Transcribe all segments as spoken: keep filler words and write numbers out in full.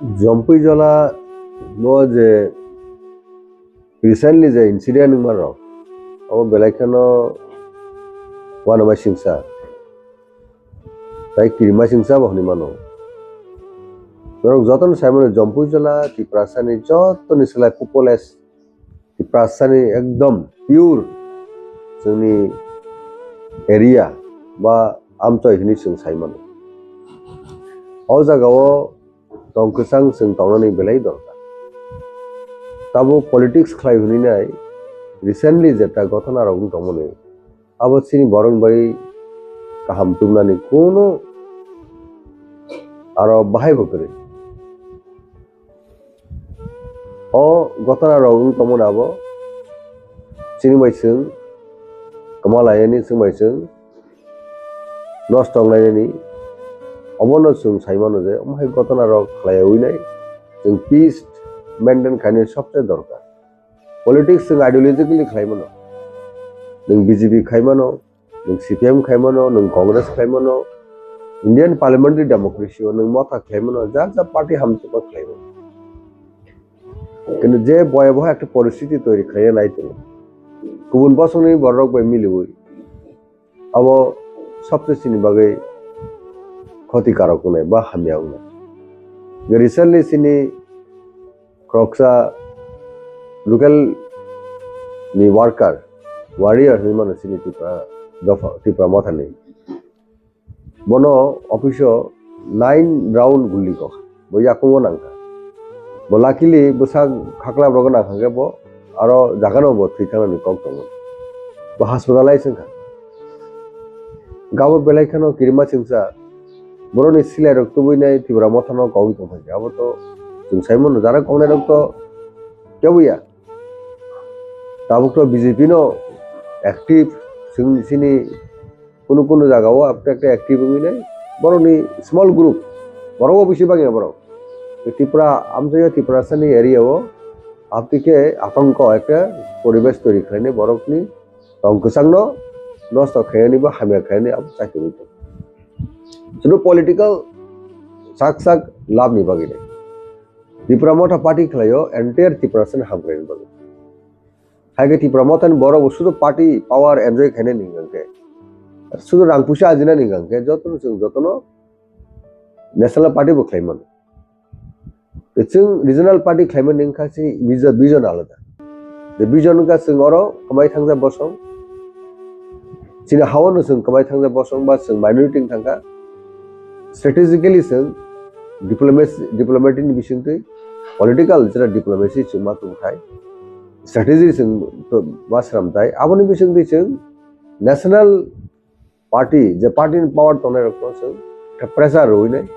Jompui Jola no je recently je incident wngma rok, abo belai kheno uanama singsa tai kirima singsa bo hwnwi mano. Norok jotono sai mano, Jompui Jola Tiprasani jotoni slai populous, Tiprasani ekdom pure chwngni area ba amchoi hwnwi chwng sai mano. O jagao tong kwchang chwng tongnani belai dorkar. Tabuk politics khlai hwnwi nai, recently jeta ghotona rok wng tongmani, abo chini borok bai kaham tubunani kunu aro bahai bo kwrwi. O ghotona rok wng tongmani abo chini bai chwng kwma lainani, chwng bai chwng nosto wng lainani, obono chwng sai mano je omo hai ghotona rok khlaiwi nai, chwng peace maintain khainani sobse dorkar. Politics chwng ideologically khlai mano, nwng B J P khai mano, nwng C P M khai mano, nwng Congress khai mano, Indian parliamentary democracy o nwng motha khlai mano, ja ja party hamjakma khlai mano. Kintu je boya boha ekta poristiti toiri khlaiya nai tongo, kubun bosongni borok bai miliwi, abo sobse chini bagwi khoti karok wngnai ba hamya wngnai. Recently chini khoroksa local ni worker, warrior hinwi mano chini Tipra dopha, Tipra mothani. Bono office o nine round guli kok, bo yakungo nangkha. Bo luckily bwsak khaklap rogo nangkha khe bo aro jagano bo thwi thangnani kok tongo. Bo hospitalize wngkha. Gabo belai kheno kirima chwngsa, borokni silai rok tubui nai Tipra mothano kogwi tongthai khe, abo to chwng sai mano, jara koknai rok to kebo ya. Tabuk to B J P no active, chwng chini kunu kunu jaga o ekta ekta active wngwi nai, borokni small group, borok bo bisi bangya borok. Tripura, amchaio Tiprasani area o aptike atongko ekta poribesh toiri khlainai, borokni tong kwchangno nosto khainani ba hamya khainani abo chakirwi tongo. Sudu political sak sak labni bagwi nai. Tipra Motha party khlaio entire Tiprasani hamkraini bagwi. Hai khe Tipra Mothani borok bo sudu party power enjoy khainani hwnkhe, sudu rang puisa ajinani hwnkhe jotono chwng jotono national party bo khlai mano. Tei chwng regional party khlaimani wngkha chini vision, vision alada. Je vision wngkha chwng oro kwmai thangjak bosong. Chini ha-o no chwng kwmai thangjak bosong ba chwng minority wng thangkha. Strategically chwng diplomacy, diplomatic ni bisingtwi political jera diplomacy chwng ma tongthai. Strategy chwng ma sramthai. Aboni bisingtwi chwng national party, je party ni power tongnai rok no chwng khe pressure rwui nai,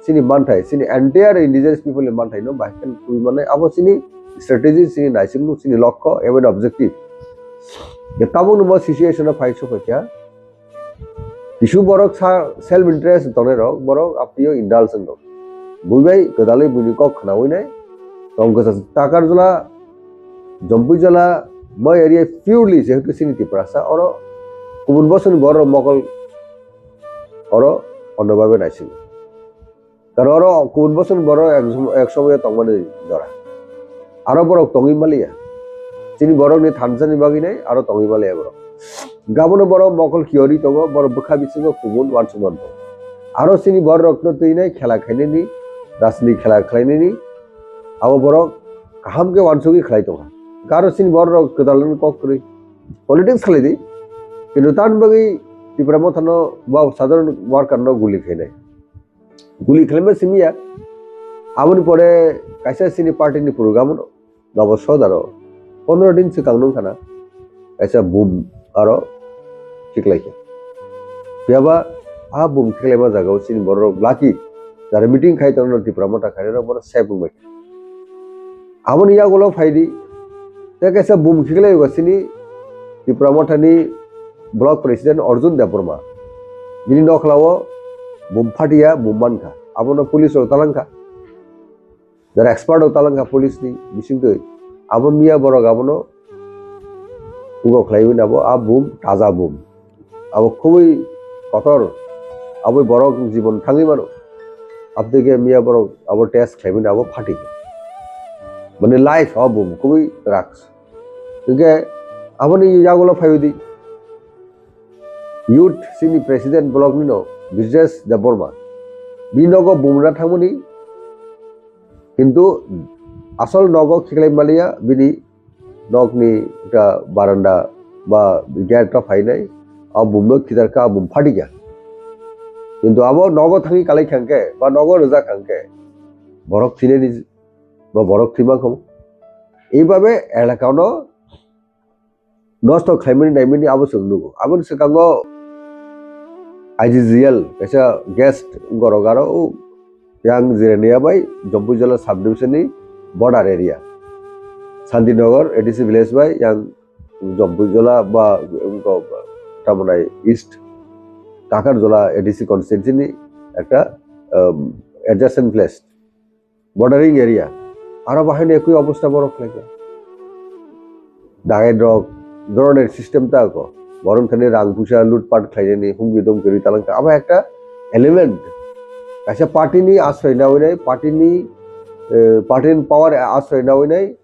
chini manthai, chini entire indigenous people ni manthai no bahai khe twi mannai, abo chini strategy, chini naisikmung, chini lokho, aim and objective. Je tabuk no bo situation o phai sokha kha, kisu borok sa self interest tongnai rok, borok apni o indulge wng rok, bui bai kwdalwi buini kok khnaui nai, tong kwchajak Takarjala, Jompui Jola, my area purely jehetu chini Tiprasa, oro kubun bosongni borok mokol oro onno babe naisingo. Karon oro kubun bosongni borok ek, ek somoyo tongmani jora. Aro borok tongwi maliya. Chini borokni thansani bagwi nai aro tongwi maliya borok. Gabono borok mokol kiyori tongo, borok bwkha bisingo kubun uansukmani tongo. Aro chini borok rokno twi nai khela khainani, rajni khela khlainani, abo borok kaham khe uansugwi khlai tongkha. Garo chini borok rok kwtal wngwi kok kwrwi politics khlai di, kintu tamni bagwi Tipra Mothano ba sadharon worker no guli khainai. Guli khlaima simi ya. Aboni pore kaisa chini party ni program no, nobo sodaro pondro din swkang nung khana kaisa bum aro khiklai kha. Phiyaba a bum khiklaima jagao chini borok lucky, jara meeting khai tongno Tipra Motha khairok borok safe wngbai kha. Aboni yagulo phaidi, tei kaisa bum khiklai o chini Tipra Mothani block president Arjun Debbarma. Bini nokhlao bum phatiya, bum mankha. Abono police rok talangkha. Jara expert rok talangkha police ni bisingtwi. Abo miya borok abono pugo khlaiwi abo a bum taja bum. Abo khubui kotor. Abo borok jibon thangwi mano. Abdike miya borok abo test khlaimani abo phatik. Mane life o bum kubui drugs. Hingke aboni yagulo phaiwi di. Youth sini president block nino Brijesh Debbarma. Bini nogo bumna thangmani, kintu asol nogo khiklai maliya bini nokni ekta baranda ba gate rok phainai, a bumno khitar kha, a bum phatikya. Kintu abo nogo thangwi kalai khangkhe ba nogo rwjak khangkhe borok thinani ba borok thwi mankha. Eibabe elakano nosto khlaimani naimani abo chwng nugo. Aboni swkango I G G L kaisa guest gorok aro yang Jirania bai Jampuijala subdivision ni border area. Santinagar A D C village bai yang Jampuijala ba wngkha Tamanai East Kakarjala A D C constituency ni ekta, um, adjacent place, bordering area. Aro bahai ni ekoi obostha borok khlaikha. Dagai rok, drone system ta ko. Borok thani rang puisa loot pat khlainani, humki domki rwi talangkha. Abo ekta element. Kaisa party ni asroi nawi nai, party ni, eh, party ni power asroi nawi nai,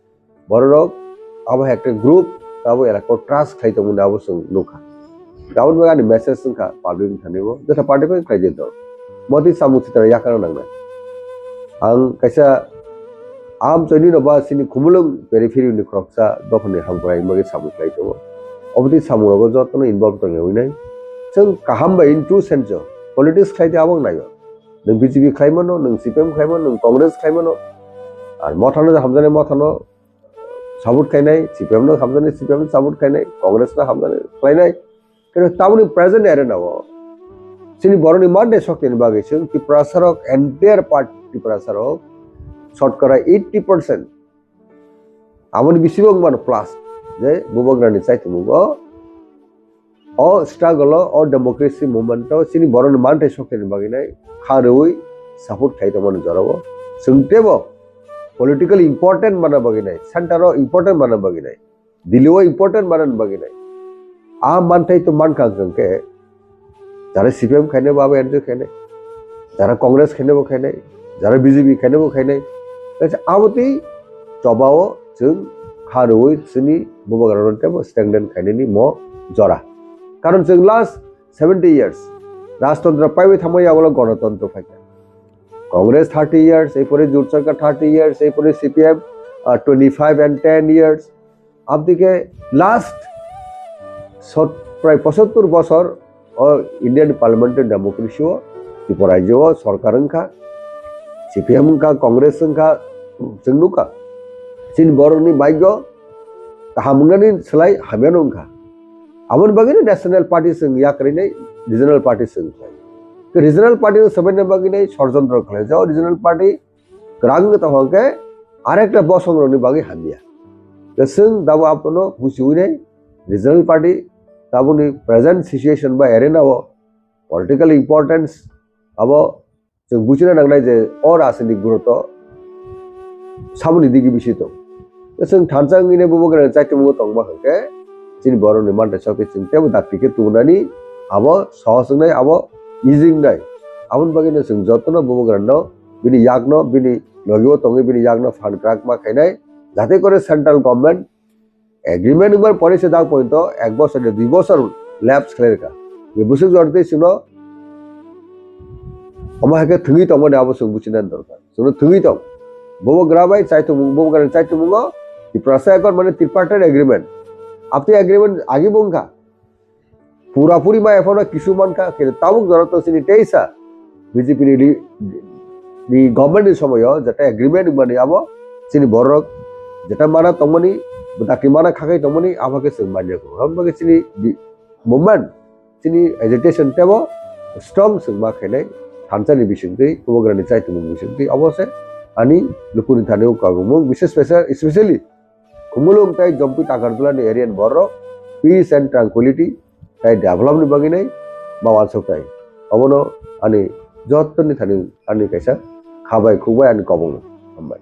borok rok abo ekta group, abo elakao trust khlai tongmani abo chwng nukha. Aboni bagwi ani message wngkha public ni thani bo, jesa party bai khlai di dol. Motwi samung sitra yakana nangnai. Ang kaisa Am chonino ba chini Khumulwng periphery ni khoroksa dophani hamkrai bagwi samung khlai tongo. Obotwi samung rogo jotono involve tongwi nai. Chwng kaham bai in true sense o politics khlai di abo wng naio. Nwng B J P khlai mano, nwng C P M khlai mano, nwng Congress khlai mano. Ar mothano hamjani mothano support khlainai, C P M no hamjani C P M no support khlainai, Congress no hamjani khlainai. Kino tamoni present era nao chini boroni mande shokti ni bagwi chwng Tiprasa rok, entire part Tiprasa rok, shotkora eighty percent. Aboni bisingo wngmano plus je bubagrani chaitumugo o struggle o, o democracy movement o chini boroni mande shokti ni bagwi nai kha rwi support khai tongmani jorao. Chwng tebo politically important mana bagwi nai, center o important mana bagwi nai. Delhi o important manani bagwi nai. A manthai to mankha hwnkhe, jara C P M khainai bo abo enjoy khainai, jara Congress khainai bo khainai, jara B J P khainai bo khainai. Kaisa abotwi chobao chwng kha rwui chini bubagrano tebo strengthen khainani mo jora. Karon chwng last seventy years rajtantro paiwi thangmani, abolo gonotontro phaikha. Congress thirty years, erpore Jot Sarkar thirty years, erpore C P M, ah, twenty-five and ten years. Abdike last sot-, prai pochattor bosor o Indian parliamentary democracy o Tripura rajyo o sorkar wngkha, C P M wngkha, Congress wngkha, chwng nukha. Chini borokni bhagyo kaham wngnani slai hamyano wngkha. Aboni bagwino national party chwng yakarwi nai regional party chwng khlai. Regional party no swbaina bagwi nai sorjontro khlai. Jao regional party kwrang wngwi tongkha hwnkhe arekta bosongrokni bagwi hamya. Chwng dabo abono buchiwi nai regional party tabukni present situation ba arena o political importance abo chwng buchina nangnai je o rajnitik gurutto saboni digi bisi tong. Chwng thansa wngwi nai bubagrani chaitungmungo tongma hwnkhe chini borokni manthai sokhe chwng teibo dakti khe tubunani abo sohos wngnai, abo easy wngnai. Aboni bagwino chwng jotono bubagrano bini yakno, bini logio tongwi bini yakno phan kwrak ma khainai, jate kore central government agreement wngmani pore se dak porjonto ek bosor de dui bosor lapse khlai rwkha. Bwswk jora tei chwngno omo hai khe thwngwi tongmani abo chwng buchinani dorkar. Chwngno thwngwi tong. Bubagra bai chaitumung, bubagrani chaitumungo Tiprasa Accord mane tripartite agreement. Abtwi agreement agi bo wngkha. Pura puri ma ephano kisu mankha, khe tabuk jora to chini teisa B J P ni li-, ni government ni somoyo jeta agreement wngmani abo chini borok jeta mana tongmani, dakti mana khakai tongmani abo khe chwng manya kho. Abo khe chini di-, movement, chini agitation tebo strong chwng ma khainai thansa ni bisingtwi, bubagrani chaitumung bisingtwi abo se ani lukuni thani o kabangmung, bises special, especially Khumulwng tei Jampui Takarjala ni area ni borok peace and tranquility tei develop ni bagwi nai ma wansuk tai. Obono ani jottoni thani ani kaisa khabai khukbai ani kobong. Hambai.